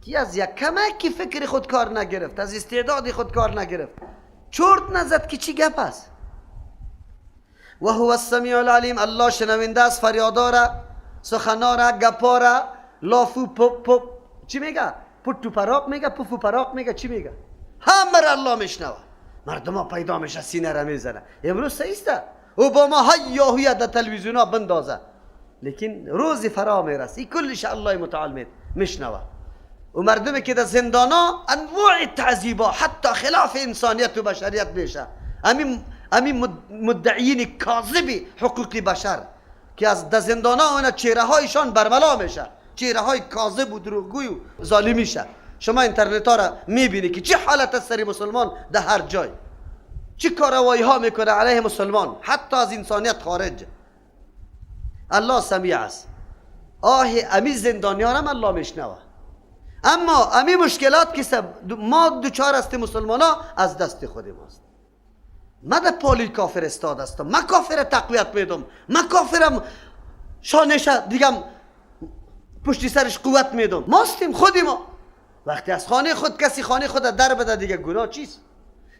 کی از یک کمکی فکر خود کار نگرفت، از استعداد خود کار نگرفت، چرت نزد که چی گپ است. و هو السمیع العلیم، الله شنونده است، فریاداره، سخناره، گپاره، لافو پپ پپ چی میگه؟ پتو پراق میگه، پفو پراق میگه، چی میگه؟ همه را الله میشنوه. مردم ها پیدا میشه سینه را میزنه. امروز سیسته اوباما های یاهویه در تلویزیون ها بندازه، لیکن روز فرا میرسه این کلش الله متعال میشنوه. و مردمی که در زندان ها انواع تعذیبا حتی خلاف انسانیت و بشریت میشه، همین مدعیین کاذب حقوق بشر که از در زندان ها اونا چهره هایشان برملا میشه، چهره های کاذب و دروغگوی و ظالمی شه. شما اینترنت ها را میبینی که چه حالت است سری مسلمان در هر جای، چه کاروایی ها میکنه علیه مسلمان، حتی از انسانیت خارج. الله سمیع است. آه امی زندانیان هم الله میشنوه. اما امی مشکلات که ما دوچار هستیم مسلمان ها از دست خود ماست. ما در پالی کافر استاد هستم، ما کافر تقویت میدم، ما کافرم شانش دیگم پشتی سرش قوت میدم. ماستیم خودی ما. وقتی از خانه خود کسی خانه خود در بده دیگه گناه چیست؟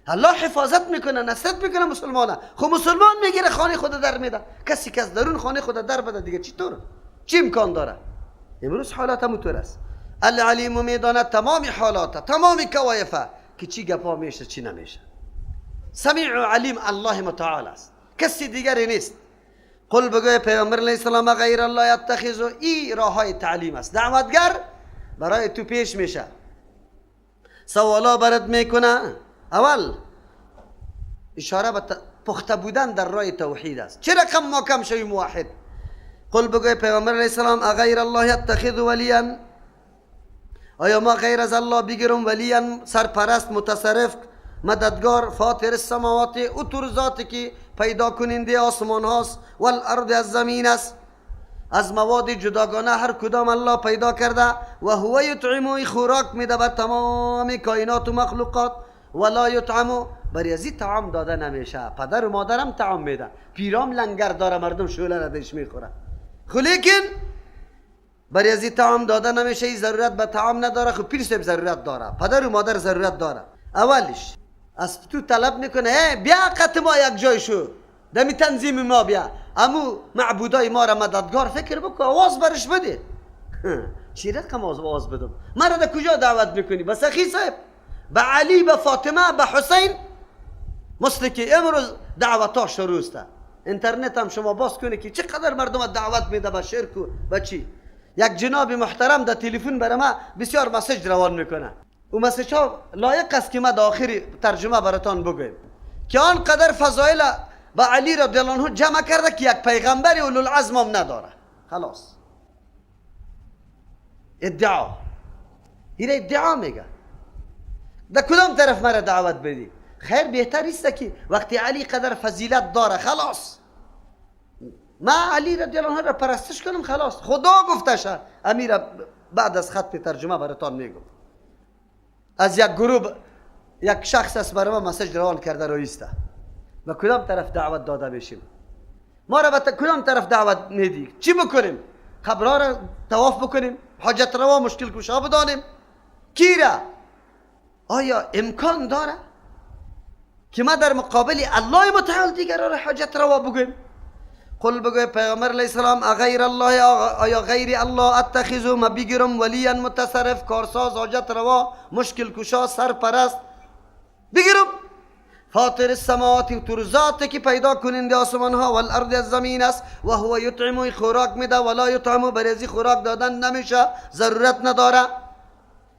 الله حفاظت میکنه، نصرت میکنه مسلمانه. خب مسلمان میگیره خانه خود در میده، کسی که از درون خانه خود در بده دیگه چطور؟ چی امکان داره؟ امروز حالات همونطور است. العلیم میداند تمام حالات، تمام کوایفه که چی گپا میشه چی نمیشه. سمیع و علیم الله متعال است، کسی دیگری نیست. قل بگوی پیامبر علیه السلام غیر الله یتخذ، ای راه های تعلیم است. دعوتگر برای تو پیش میشه، سوالا برات میکنه. اول اشاره به پخته بودن در راه توحید است. چه رقم ما کم شویم موحد؟ قل بگوی پیامبر علیه السلام غیر الله یتخذ ولیا، آیا ما غیر از الله بگیرم ولیا، سرپرست، متصرف، مددگار، فاطر السماوات، او تور ذاتی که پیدا کننده آسمان هاست، والارض از زمین است، از مواد جداگانه هر کدام الله پیدا کرده، و هو یطعم، خوراک میده به تمام کائنات و مخلوقات، ولا یطعم، بر ازی طعام داده نمیشه. پدر و مادرم طعام میده، پیرام لنگر داره، مردم شوله را دش میخوره، خو لیکن بر ازی طعام داده نمیشه. ای ضرورت به طعام نداره، خو پیر صاحب ضرورت داره، پدر و مادر ضرورت داره. اولش از تو طلب میکنه بیا قط ما یک جای شو، دمی تنظیم ما بیا، امو معبودای ما را مددگار فکر بکن، آواز برش بده. چی رقم آواز بدم؟ مرا در کجا دعوت میکنی؟ به سخی صاحب، به علی، به فاطمه، به حسین؟ مثل که امروز دعوت ها شروع است. اینترنت هم شما باز کنی که چقدر مردم دعوت میده به شرک و به چی. یک جناب محترم در تلفن برای ما بسیار message روان میکنه. او message ها لایق است که ما در آخر ترجمه براتان بگویم که آنقدر فضایل با علی رضی الله عنه جمع کرده که یک پیغمبر اولوالعزم هم نداره. خلاص ادعا، این ادعا میگه. در کدام طرف مرا دعوت بدی؟ خیر بهتر است که وقتی علی قدر فضیلت داره خلاص ما علی رضی الله عنه را پرستش کنم، خلاص خدا گفتشه. امیر بعد از خط ترجمه براتان میگم. از یک گروه یک شخص است برای ما message روان کرده رویسته. به کدام طرف دعوت داده میشیم؟ ما را به کدام طرف دعوت میدی؟ چی بکنیم؟ قبرها را طواف بکنیم؟ حاجت روا مشکل کشا بدانیم؟ کی را؟ آیا امکان داره که ما در مقابل الله متعال دیگر را حاجت روا بگویم؟ قل بگوی پیغمبر علیه السلام غیر الله، آیا غیر الله اتخذ، ما بگیرم ولیا متصرف، کارساز، حاجت روا، مشکل کشا، سرپرست بگیرم؟ فاطر السماوات، تور ذاتی که پیدا کننده آسمان ها، والارض از زمین است، و هو یطعم، خوراک میده، ولا یطعم، بر خوراک دادن نمیشه، ضرورت نداره.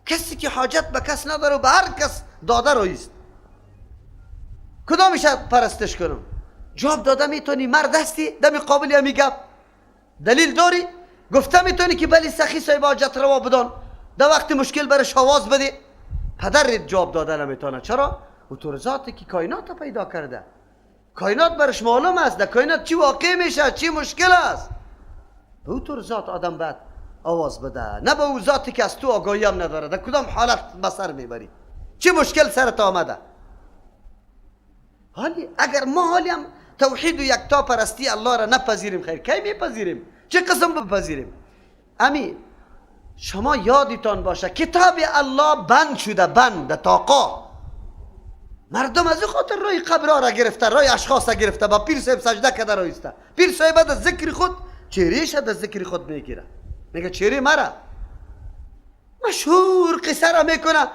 کسی که حاجت به کس نداره و به هر کس داده رویست، کدامش پرستش کنم؟ جواب داده میتونی؟ مرد هستی دمی قابل همی گپ دلیل داری؟ گفته میتونی که بلی سخی صاحب حاجت روا بدان، در وقت مشکل برش آواز بده؟ پدرت جواب داده نمیتونه. چرا؟ او تو ذاتی که کائنات پیدا کرده، کائنات برش معلوم است، در کائنات چی واقع میشه، چی مشکل است. به او طور ذات آدم باید آواز بده، نه به او ذاتی که از تو آگاهی هم نداره، در کدام حالت به سر میبری، چی مشکل سرت آمده. حالی اگر ما حالی هم توحید و یکتا پرستی الله را نپذیریم، خیر کی میپذیریم؟ چه قسم بپذیریم؟ امی شما یادتان باشه کتاب الله بند شده، بند تاقا. مردم از خاطر رای قبرها را گرفته، رای اشخاص را گرفته، با پیر صاحب سجده کرده رایسته. پیر صاحب از ذکر خود چهرهش از ذکر خود میگیره، میگه چهره مرا. مشهور قصه را میکنه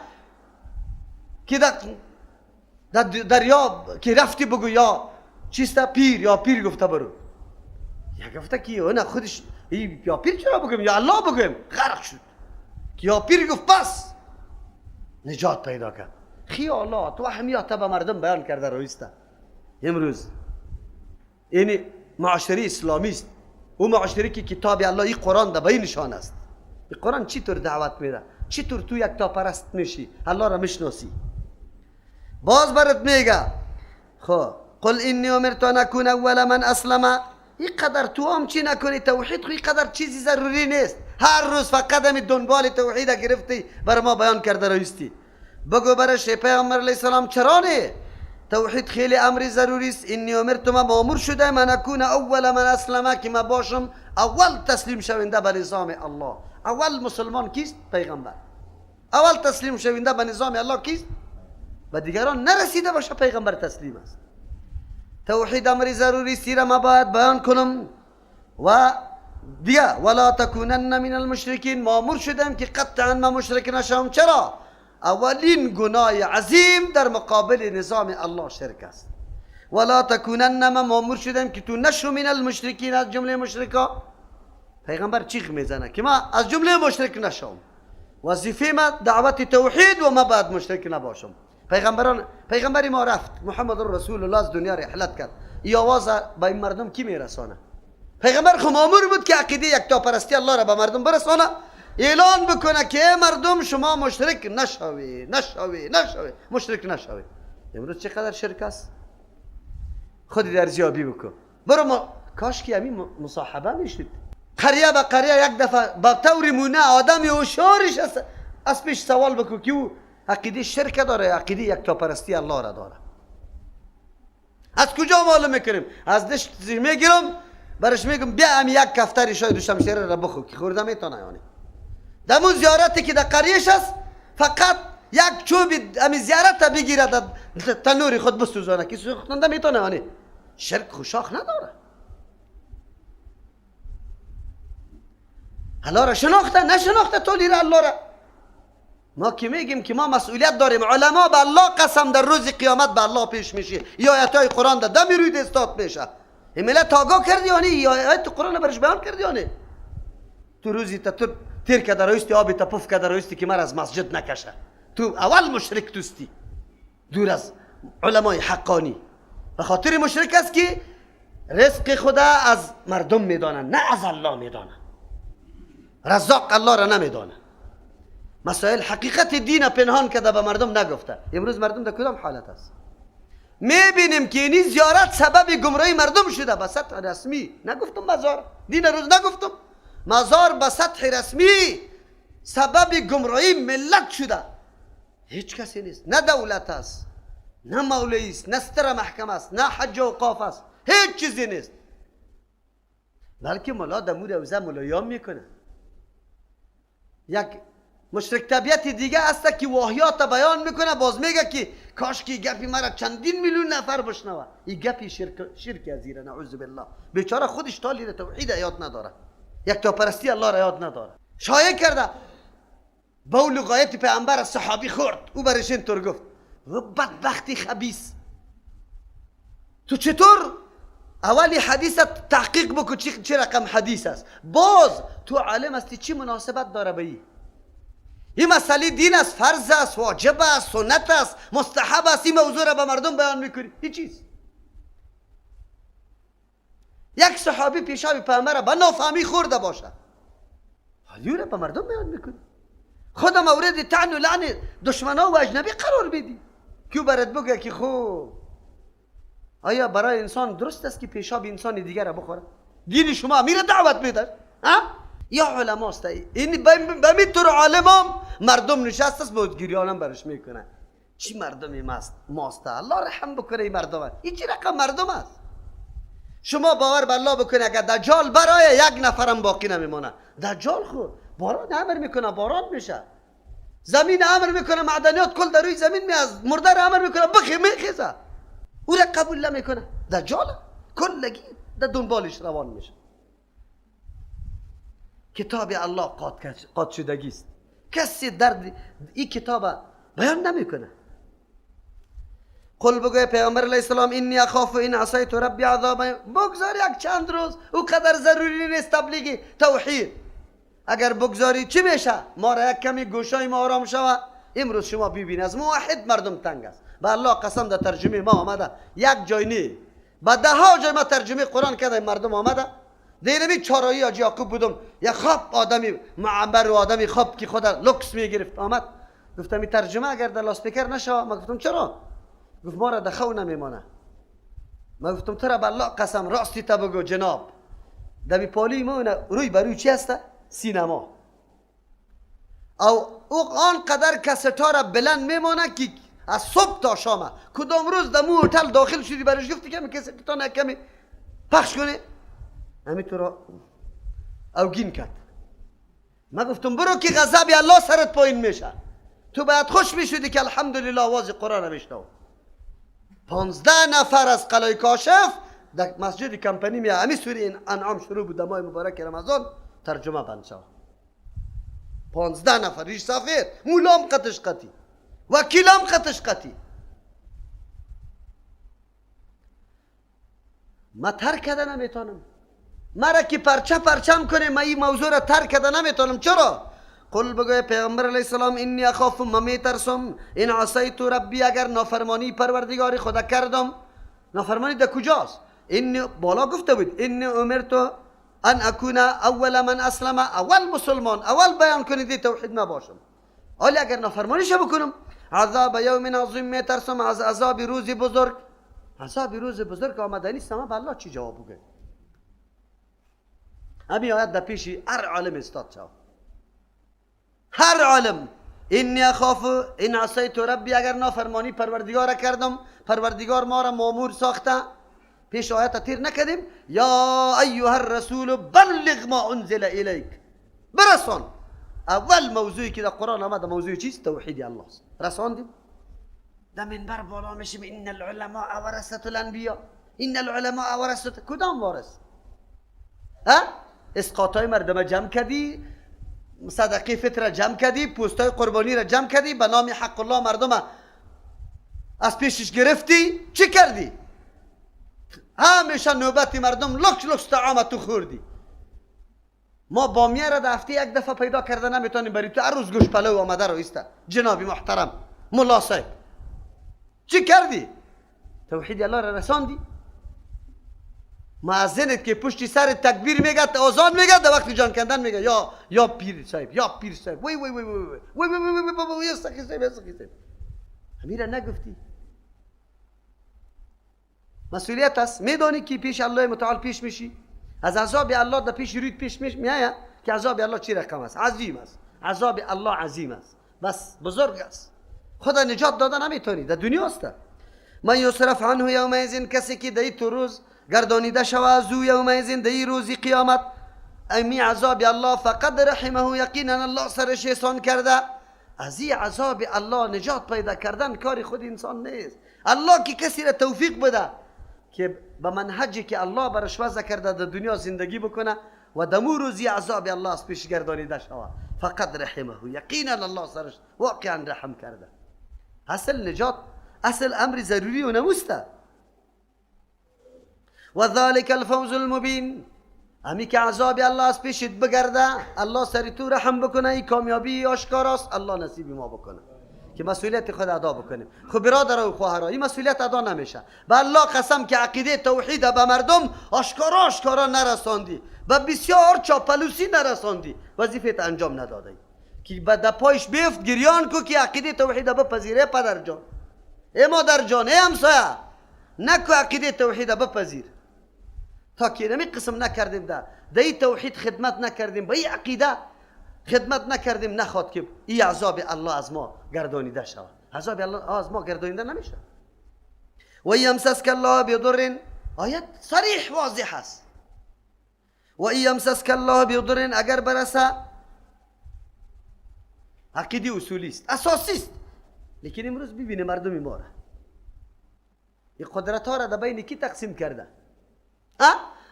که در دریا که رفتی بگو یا چیست پیر، یا پیر گفته برو. یا گفته که نه خودش یا پیر چرا بگم یا الله بگم، غرق شد که یا پیر گفت پس نجات پیدا کرد. خیالات و اهمیت به مردم بیان کرده رویسته. امروز این معاشره اسلامی است، او معاشره که کتاب الله این قرآن ده به این نشان است. این قرآن چطور دعوت میده، چطور تو یک تا پرست میشی، الله را میشناسی. باز برات میگه خب قل انی امرت ان اکون اول من اسلم. این قدر تو هم چی نکنی توحید، خو این قدر چیزی ضروری نیست. هر روز فقط همی دنبال توحید گرفتی بر ما بیان کرده رویستی. بگو برش پیغمبر علیه السلام چرا نه؟ توحید خیلی امر ضروری است. انی امرت، ما مامور شده من اکون اول من اسلم، که ما باشم اول تسلیم شونده به نظام الله. اول مسلمان کیست؟ پیغمبر. اول تسلیم شونده به نظام الله کیست؟ و دیگران نرسیده باشه پیغمبر تسلیم است. توحید امر ضروری است، را ما باید بیان کنم. و دیگه ولا تکونن من المشرکین، مامور شدم که قطعا ما مشرک نشم. چرا؟ اولین گناه عظیم در مقابل نظام الله شرک است. ولا تکونن، ما مامور شدم که تو نشو من المشرکین، از جمله مشرکا. پیغمبر چیغ میزنه که ما از جمله مشرک نشم، وظیفه ما دعوت توحید و ما باید مشرک نباشم. پیغمبر ما رفت، محمد رسول الله از دنیا رحلت کرد. این آواز به این مردم کی میرسانه؟ پیغمبر خو مامور بود که عقیده یکتاپرستی الله را به مردم برسانه، اعلان بکنه که مردم شما مشرک نشوی، نشوی، نشوی، مشرک نشوی. امروز چقدر شرک است؟ خودی در زیابی بکن برو. ما کاش که همین مصاحبه میشد، قریه به قریه یک دفعه با طور مونه آدم هوشیارش از پیش سوال بکن که او عقیده شرک داره، عقیده یکتاپرستی الله را داره. از کجا معلوم میکنیم؟ از دشت میگیرم برش میگم بیا هم یک کفتری شای دو شمشیره را بخور که خورده میتونه. یعنی دمو زیارتی که در قریهش است فقط یک چوب امی زیارت بگیره در تنور خود بسوزانه که سوختنده میتونه. یعنی شرک خوشاخ نداره. الله را شناخته نشناخته تولی را الله را. ما که میگیم که ما مسئولیت داریم، علما به الله قسم در روز قیامت به الله پیش میشی، یا آیت قرآن در دم روی دستات میشه. این ملت آگاه کردی یعنی یا آیت قرآن برش بیان کردی یعنی تو روزی تا تو تیر که در آبی تا پف که در که مر از مسجد نکشه، تو اول مشرک توستی، دور از علمای حقانی. به خاطر مشرک است که رزق خدا از مردم میدانن نه از الله میدانن، رزاق الله را نمیدانن. مسائل حقیقت دین پنهان کرده به مردم نگفته. امروز مردم در کدام حالت است؟ میبینیم که این زیارت سبب گمراهی مردم شده به سطح رسمی. نگفتم مزار دین روز نگفتم، مزار به سطح رسمی سبب گمراهی ملت شده. هیچ کسی نیست، نه دولت است، نه مولوی است، نه ستر محکمه است، نه حج و اوقاف است، هیچ چیزی نیست. بلکه ملا دمور روزه ملایان میکنه. یک مشرک طبیعت دیگه است که واهیات بیان میکنه، باز میگه که کاش که گپی مرا چندین میلیون نفر بشنوه. این گپی شرک از ایره، نعوذ بالله. بیچاره خودش تالی توحید یاد نداره، یکتاپرستی الله را یاد نداره. شایع کرده بول غایت پیامبر از صحابی خورد، او برش اینطور گفت و بدبختی خبیث، تو چطور اولی حدیث تحقیق بکن چه رقم حدیث است، باز تو عالم هستی چی مناسبت داره به این؟ این مسئله دین است، فرض است، واجب است، سنت است، مستحب است. این موضوع را به مردم بیان میکنی هیچ چیز. یک صحابی پیشاب پیامبر به نافهمی خورده باشه، حالی را به مردم بیان میکنی، خود مورد طعن و لعن دشمنا و اجنبی قرار بدی که برات بگه که خب آیا برای انسان درست است که پیشاب انسان دیگر را بخوره؟ دین شما میره دعوت میده ها؟ یا علما است این به طور عالمام مردم نشست است بود گریانم برش میکنه. چی مردمی ماست، الله رحم بکنه این مردم. این چی رقم مردم است؟ شما باور به الله بکنه اگر دجال برای یک نفرم باقی نمیمانه. دجال خو باران امر میکنه باران میشه، زمین امر میکنه معدنیات کل در روی زمین میاد، مرده را امر میکنه بخی میخیزه، او را قبول نمیکنه. دجال کلگی در دنبالش روان میشه. کتاب الله قات شدگی است، کسی درد این کتاب بیان نمیکنه. قل بگوی پیامبر علیه السلام انی اخاف ان عصیت ربی عذاب. بگذار یک چند روز، او قدر ضروری نیست تبلیغ توحید. اگر بگذاری چی میشه؟ ما را یک کمی گوشای ما آرام شوه. امروز شما ببینید از موحد مردم تنگ است. به الله قسم در ترجمه ما آمده یک جای نی، به ده ها جای ما ترجمه قرآن کرده مردم آمده. دیرمی چارایی حاجی یعقوب بودم، یک خواب آدمی معمر و آدمی خواب که خود لکس میگرفت آمد، گفتم این ترجمه اگر در لاسپیکر نشوه. ما گفتم چرا؟ گفت ما را در خو نمیمانه. ما گفتم تو را به الله قسم راستی تا بگو جناب، دمی پالی ما روی بروی چی هسته؟ سینما. او آن قدر کستا را بلند میمانه که از صبح تا شام. کدام روز در مو هتل داخل شدی برش گفتی که کسی تا کمی پخش کنی، همین تو را اوگین کرد. ما گفتم برو که غضب الله سرت پایین میشه، تو باید خوش میشدی که الحمدلله آواز قرآن میشنوم. 15 نفر از قلعه کاشف در مسجد کمپنی می همی سوره انعام شروع بود، ماه مبارک رمضان ترجمه بند شد. 15 نفر ریش سفید، مولام قطش قطی، وکیلام قطش قطی. ما ترک کرده نمیتونم، مرا که پرچه پرچم کنه ما این موضوع را ترک کرده نمیتونم. چرا؟ قل بگوی پیغمبر علیه السلام انی اخاف، ما میترسم، ان عصیت ربی، اگر نافرمانی پروردگار خدا کردم. نافرمانی در کجاست؟ این بالا گفته بود انی امرت ان اکون اول من اسلم، اول مسلمان، اول بیان کنید توحید نباشم. حالا اگر نافرمانیش بکنم عذاب یوم عظیم، میترسم از عذاب روز بزرگ. عذاب روز بزرگ آمده نیست، ما به الله چی جواب بگم؟ همین آیت در پیش هر عالم استاد شد، هر عالم. انی اخاف ان عصیت ربی، اگر نافرمانی پروردگار کردم، پروردگار ما را مامور ساخته. پیش آیت تیر نکردیم، یا ایها الرسول بلغ ما انزل الیک، برسان. اول موضوعی که در قرآن آمده موضوع چیست؟ توحید الله است. رساندیم. در منبر بالا میشیم ان العلماء ورثة الانبیاء، ان العلماء ورثة. کدام وارث؟ ها؟ اسقاطای مردم جمع کردی، صدقه فطر جمع کردی، پوستای قربانی را جمع کردی، به نام حق الله مردم از پیشش گرفتی، چی کردی؟ همیشه نوبت مردم لکس لکس طعام تو خوردی. ما بامیه را در هفته یک دفعه پیدا کرده نمیتونیم بری تو هر روز گوش پلو آمده رو ایسته. جنابی محترم ملا صاحب چی کردی؟ توحید الله را رساندی؟ مؤذنت که پشت سر تکبیر میگه، اذان میگه، در وقت جان کندن میگه یا پیر صاحب، یا پیر صاحب، وی وی وی وی وی وی وی وی وی وی سخی صاحب، سخی صاحب. امیر نگفتی؟ مسئولیت است. میدانی که پیش الله متعال پیش میشی، از عذاب الله در پیش رویت پیش میآید که عذاب الله چی رقم است؟ عظیم است. عذاب الله عظیم است، بس بزرگ است. خدا نجات داده نمیتونی، در دنیا است. من یصرف عنه یومئذ، کسی که در تو روز گردانیده شود از او، یومئذ در روز قیامت، امی عذاب الله فقد رحمه، یقینا الله سرش احسان کرده. از این عذاب الله نجات پیدا کردن کار خود انسان نیست. الله که کسی را توفیق بده که به منهجی که الله برش وضع کرده در دنیا زندگی بکنه و دمو روزی عذاب الله از پیش گردانیده شود، فقد رحمه، یقینا الله سرش واقعا رحم کرده. اصل نجات اصل امر ضروری و نموسته. و ذلك الفوز المبین، همی که عذاب الله از پیشت بگرده، الله سر تو رحم بکنه، این کامیابی آشکاراست. الله نصیب ما بکنه که مسئولیت خود ادا بکنیم. خب برادر و خواهرها، این مسئولیت ادا نمیشه. به الله قسم که عقیده توحید به مردم آشکارا آشکارا نرساندی، به بسیار چاپلوسی نرساندی، وظیفه انجام ندادی که به دپایش بیفت گریان کو که عقیده توحید بپذیره. پدر جان، ای مادر جان، ای همسایه، نکو عقیده توحید بپذیر. تا که نمی قسم نکردیم، ده این توحید خدمت نکردیم، به این عقیده خدمت نکردیم، نخواد که این عذاب الله از ما گردانیده شود. عذاب الله از ما گردانیده نمیشه. و یمسسک الله بضر، آیت صریح واضح است. و یمسسک الله بضر، اگر برسه عقیده اصولی است، اساسی است. لیکن امروز ببینه مردم ما را این قدرت ها را در بین کی تقسیم کرده؟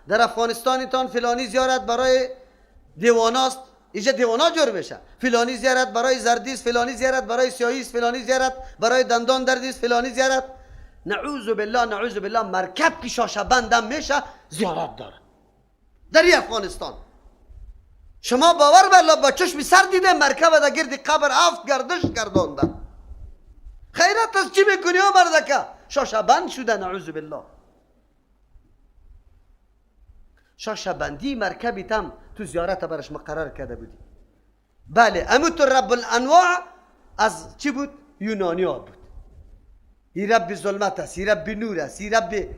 در افغانستانتان فلانی زیارت برای دیواناست، اینجا دیوانا جور میشه، فلانی زیارت برای زردی است، فلانی زیارت برای سیاهی است، فلانی زیارت برای دندان دردی است، فلانی زیارت، نعوذ بالله نعوذ بالله، مرکب که شاشه بندم میشه زیارت داره در افغانستان. شما باور بالله با چشم سر دیده مرکب در گرد قبر 7 گردش گردانده. خیرت از چی میکنی او مردکه؟ شاشه بند شده نعوذ بالله. شاشه بندی مرکبی تم تو زیارت برش مقرر کرده بودی. بله، امو تو رب الانواع از چی بود؟ یونانی ها بود. ای رب ظلمت است، ای رب نور است، ای رب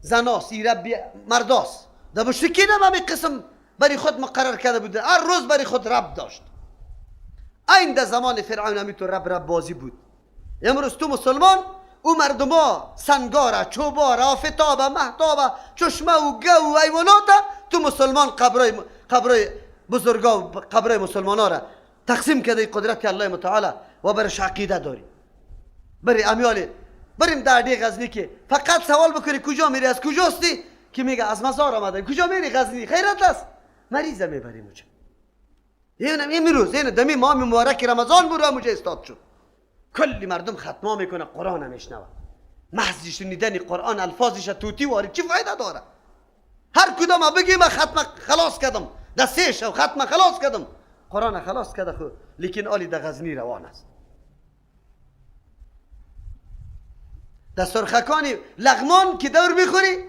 زناست، ای رب مرداست. در مشرکین هم همین قسم برای خود مقرر کرده بوده، هر روز برای خود رب داشت. این در زمان فرعون همی تو رب رب بازی بود. امروز تو مسلمان او مردما سنگاره، چوباره، آفتابه، مهتابه، چشمه و گو و ایواناته، تو مسلمان قبرای بزرگا و قبرای مسلمان ها را تقسیم کرده قدرت الله متعالی و برش عقیده داری. بری امیال بریم در دی غزنی که فقط سوال بکنی کجا میری، از کجاستی، که میگه از مزار آمده. کجا میری غزنی؟ خیرت است، مریضه میبریم اونجا. اینم امروز این دمی ماه مبارک رمضان بود اونجا استاد شد. کلی مردم ختما میکنه، قرآن هم میشنوه. محض شنیدن قرآن الفاظش توتی واری چی فایده داره؟ هر کدام بگی من ختم خلاص کردم، دستش و ختم خلاص کردم، قرآن خلاص کرده خو، لیکن آلی در غزنی روان است. در سرخکانی لغمان که دور میخوری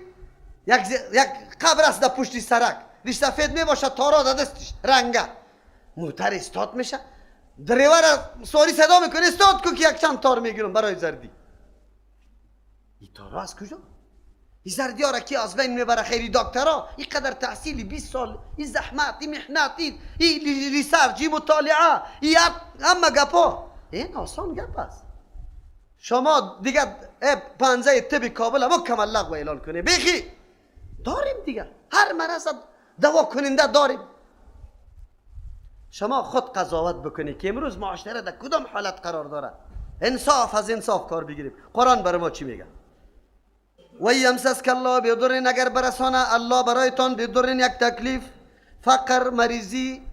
یک قبر است در پشتی سرک، ریش سفید میباشه، تارا در دستش رنگه، موتر استاد میشه، دریور سواری صدا میکنه استاد کو که یک چند تار میگیرم برای زردی. این تارا از کجا؟ این زردی ها را کی از بین میبره؟ خیلی دکترها این قدر تحصیلی 20 سال، این زحمت، این محنت، این research، این مطالعه، این همه گپا، این آسان گپ است. شما دیگه پنزه طب کابل مکمل لغو اعلان کنه، بیخی داریم دیگه، هر مرض دوا کننده داریم. شما خود قضاوت بکنید که امروز معاشره در کدام حالت قرار داره. انصاف از انصاف کار بگیریم. قرآن برای ما چی میگه؟ و یمسسک الله بدر، اگر برسانه الله برایتان بدر یک تکلیف، فقر، مریضی،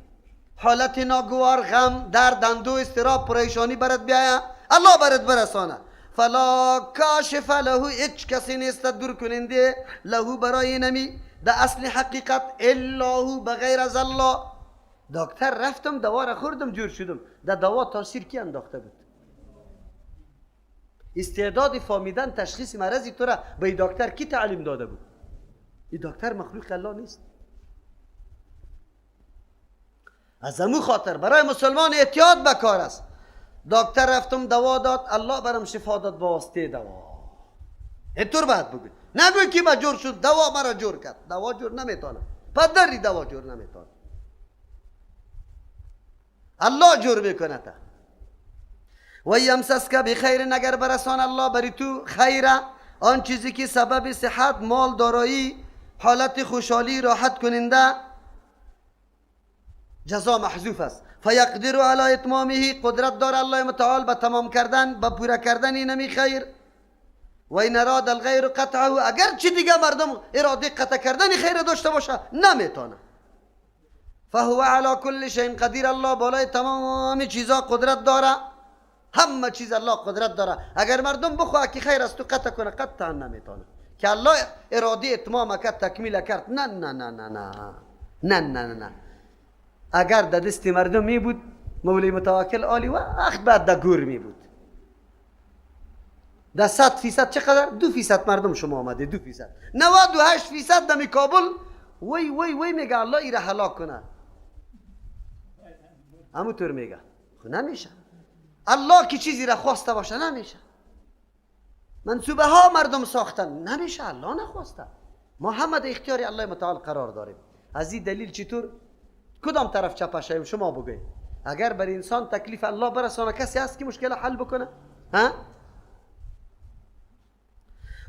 حالت ناگوار، غم، درد، اندوه، اضطراب، پریشانی برات بیاید، الله برات برسانه، فلا کاشف له، هیچ کسی نیست دور کننده له برای نمی در اصل حقیقت الا هو، بغیر از الله. دکتر رفتم دوا را خوردم جور شدم، در دوا تاثیر کی انداخته بود؟ استعداد فهمیدن تشخیص مرضی تو را به دکتر کی تعلیم داده بود؟ این دکتر مخلوق الله نیست. از امو خاطر برای مسلمان احتیاط بکار است. دکتر رفتم دوا داد، الله برام شفا داد با واسطه دوا. اینطور باید بگوی، نگوی که ما جور شد دوا مرا جور کرد. دوا جور نمیتونه، پدری دوا جور نمیتونه، الله جور میکنه. تا و یمسسک بخیر، اگر برسان الله بری تو خیره، آن چیزی که سبب صحت، مال، دارایی، حالت خوشحالی، راحت کننده، جزا محذوف است. فیقدر علی اتمامه، قدرت داره الله متعال به تمام کردن، به پوره کردن اینمی خیر. و این اراد الغیر قطعه، اگر چی دیگه مردم اراده قطع کردن خیر داشته باشه نمیتونه. فهو علی کل شیء قدیر، الله بالای تمام چیزا قدرت داره، همه چیز الله قدرت داره. اگر مردم بخواه که خیر از تو قطع کنه، قطعا نمیتونه، که الله اراده اتمام کرد، تکمیل کرد. نه نه نه نه نه نه نه نه. اگر در دست مردم می بود مولی متوکل عالی وقت بعد در گور می بود. در 100% چقدر؟ 2% مردم شما آمده، 2%، 98% دمی کابل وی وی وی میگه الله ایره هلاک کنه. همونطور میگه خب نمیشه. الله که چیزی را خواسته باشه نمیشه. منصوبه ها مردم ساختن نمیشه، الله نخواسته. ما همه در اختیار الله متعال قرار داریم. از این دلیل چطور کدام طرف چپه شویم شما بگوید؟ اگر بر انسان تکلیف الله برسانه کسی هست که مشکل حل بکنه؟ ها؟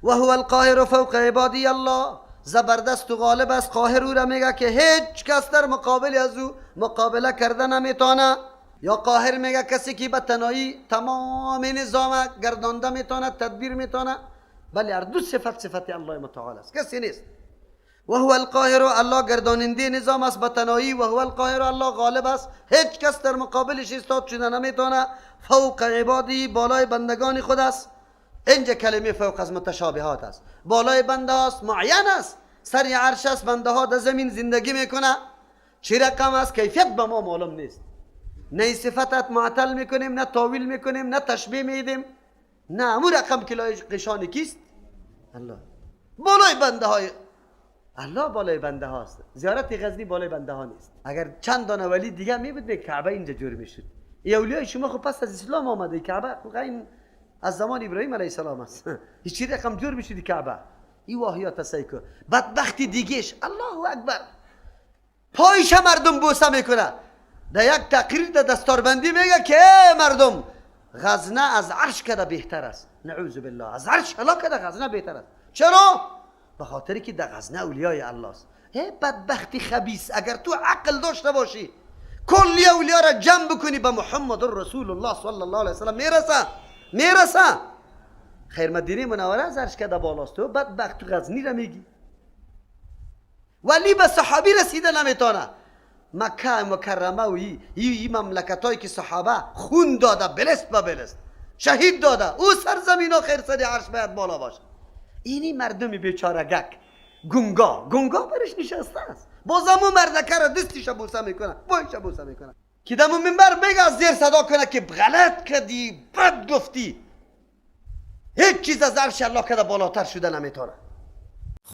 و هو القاهر فوق عبادی، الله زبردست و غالب است. قاهر او را میگه که هیچ کس در مقابل از او مقابله کرده نمیتونه. یا قاهر میگه کسی که به تنهایی تمام نظام گردانده میتونه، تدبیر میتونه. بله، هر دو صفت صفت الله متعال است، کسی نیست. و هو القاهر، الله گرداننده نظام است به تنهایی. و هو القاهر، الله غالب است، هیچ کس در مقابلش ایستاد شده نمیتونه. فوق عبادی، بالای بندگان خود است. اینجا کلمه فوق از متشابهات است، بالای بنده است، معین است، سر عرش است، بنده ها در زمین زندگی میکنه. چی رقم است کیفیت به ما معلوم نیست. نه صفتت معطل میکنیم، نه تاویل میکنیم، نه تشبیه میدیم، نه امو رقم که لایق شان کیست؟ الله. بالای بنده های الله، بالای بنده هاست. زیارت غزنی بالای بنده ها نیست. اگر چند دانه ولی دیگه می بود کعبه اینجا جور میشد. ای اولیای شما خب پس از اسلام آمده، کعبه خب این از زمان ابراهیم علیه السلام است. هیچ رقم جور میشد کعبه. این واهیات سیکو بدبختی دیگهش، الله اکبر، پایش مردم بوسه میکنه. در یک تقریر در دستاربندی میگه که مردم غزنه از عرش کده بهتر است. نعوذ بالله، از عرش الله کده غزنه بهتر است. چرا؟ به خاطر که در غزنه اولیای الله است. ای بدبختی خبیث، اگر تو عقل داشته باشی کلی اولیا را جمع بکنی به محمد رسول الله صلی الله علیه وسلم میرسه، میرسه. خیر مدینه منوره از عرش کده بالاست، تو بدبخت غزنی را میگی. ولی به صحابی رسیده نمیتونه. مکه مکرمه و ای مملکت هایی که صحابه خون داده، بلست به بلست شهید داده، او سرزمین ها خیر سر عرش باید بالا باشه. اینی مردم بیچاره گک گنگا گنگا برش نشسته است. باز همون مردکه را دستش بوسه میکنه، پایش بوسه میکنه که دمو منبر بگه از زیر صدا کنه که غلط کردی، بد گفتی. هیچ چیز از عرش الله کده بالاتر شده نمیتونه.